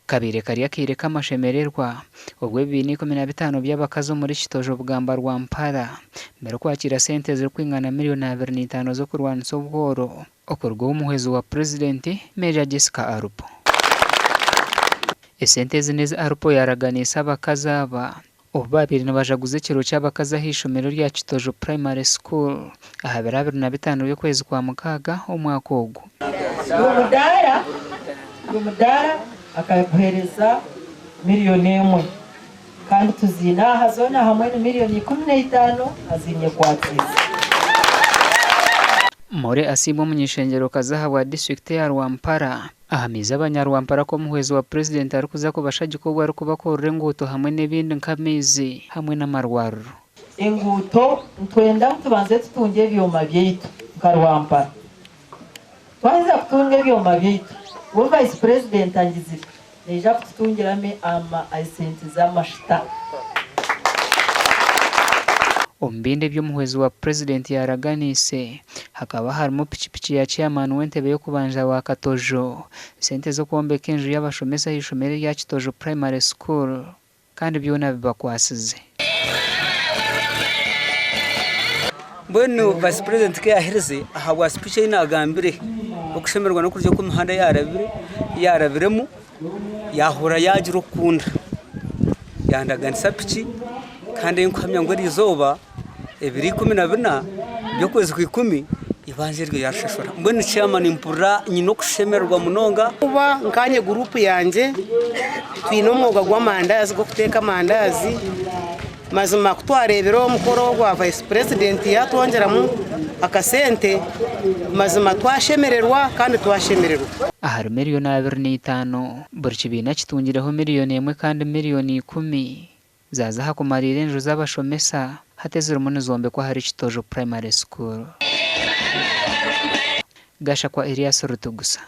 Kabaire kari akaire k'amashemererwa obwo ebibiina 15 by'abakazi omuri Kitojo Bugamba Rwampara barikwakiira sente ezirikwingana miriyoni 25 z'okurwanisa obworo okuruga ow'omuhwezi wa Purezidenti Major Jessica Alupo. Esente ezi n'ezi Alupo yaaraganiise abakazi aba obu baabaire nibajaguza ekiro ky'abakazi ah'eishomero rya Kitojo Primary School aha biro 25 by'okwezi kwa mukaaga omwaka ogu. Buri mudaara akaguheereza 1 million kandi tuziine aha zoona hamwe ni 15 million aziinyekwatsiize. Morey Asiimwe omuny'eishengyero-kazi ahabwa disiturikiti eya Rwampara ahamiize abanyarwampara ku omuhwezi wa Purezidenti arikuza kubashagika obwo arikubakorera enguuto hamwe n'ebindi nk'amaizi hamwe n'amarwariro. Enguuto nitwenda ngu tubanze tutungye ebyoma byaitu nka Rwampara. Twaheza kutunga ebyoma byaitu, we Vice President angizire naija kututungiramu esente z'amashuta. Omu bindi ebi omuhwezi wa Purezidenti yaaraganiise hakaba harimu pikipiki ya chairman w'entebe y'okubanza wa Katojo, sente z'okwombeka enju y'abashomesa ah'eishomero erya Kitojo Primary School kandi byona bibakwasize. Mbwenu Vice President ku yaaherize ahabwa speech ei naagambire okushemererwa n'okurya oku emihanda yaarabiremu yaahurira yaagira okukunda yandaganisa piki kandi ei nkuhamya ngu eriizooba ebiro 14 by'okwezi kwa 10 eibanja eryo yaarishashura. Mbwenu chairman mpurira nyine okushemererwa munonga. Kuba nkanye guruupu yangye twine omwoga gw'amandazi gw'okuteeka amandazi. Mazima ku twareebire omukoro gwa Vice President yatwongyeramu akasente, mazima twashemererwa kandi twashemererwa. Ahari 25 million, buri kibiina kitungireho 1 million kandi 10 million zaaza aha kumariira enju z'abashomesa hati ezirimu nizombekwa ahari Kitojo Primary School. Gashakwa Elias Rutugusa.